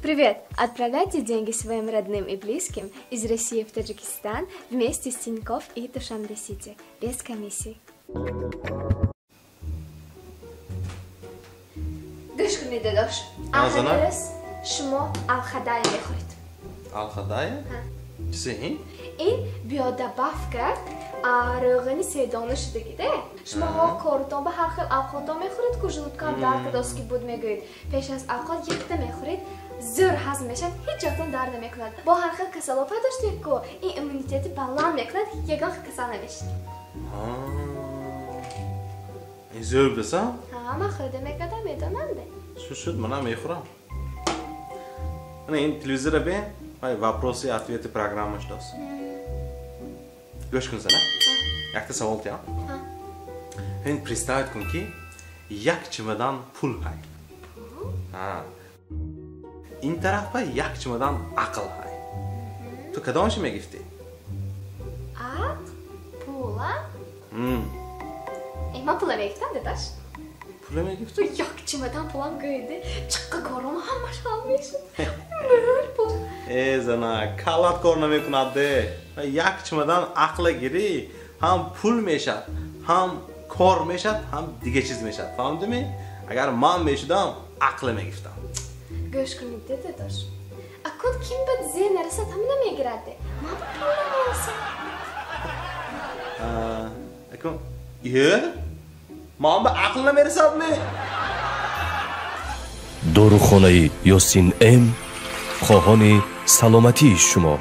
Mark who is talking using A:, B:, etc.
A: Привет! Отправляйте деньги своим родным и близким из России в Таджикистан вместе с Тинькофф и Душанбе-Сити без комиссии. Гӯш кунед, дадош. Алхадарас шумо алхадая мехӯред.
B: Алхадая? Чизе ин?
A: Ин биодобавка рӯғани седона шудагиде. Шумоҳо корутон ба ҳар хел авқотон мехӯред, ку желудкам дард кардост ки буд мегӯед. Пеш аз авқот якта мехӯред, зӯр ҳазм мешавад, ҳеҷ ҷотон дард намекунад. Бо ҳар хел касало пайдо шудед ку ин иммунитети баланд мекунад, ягон хел касал намешавед.
B: Ин зӯр будаса?
A: Ҳа, ман хӯрда мекардам, медонам де.
B: Шуд, шуд, манам мехӯрам. Ана ин телевизора бе, вай вопросы ответы программа шудааст. Гӯш кун, зана. Якта савол тиям. Ин представить кун ки як чемодан пул ҳай. Ҳа. Ин тараф ба як чемодан ақл ҳай. Ту кадомашо мегифтӣ?
A: Ақл? Пула? Ман пула мегифтам, дадаш.
B: Пула мегифтӣ?
A: Як чемодан пулам гӯиде, чиққа кором ҳамаш ҳал мешуд. Мӯр пул.
B: Э, зана, каллат кор намекунад де. Як чемодан ақла гирӣ, ҳам пул мешад, ҳам кор мешад, ҳам дига чиз мешад. Фаҳмидӣ? Агар ман мешудам, ақла мегифтам.
A: Гӯш кунед, дадош. Акун ким ба зе нарасад, ҳамина мегирад де. Ман ба пул намерасам.
B: Акун, е? Ман ба ақл намерасадми?
C: Дорухонаи Ёсин М хоҳони саломатии шумо.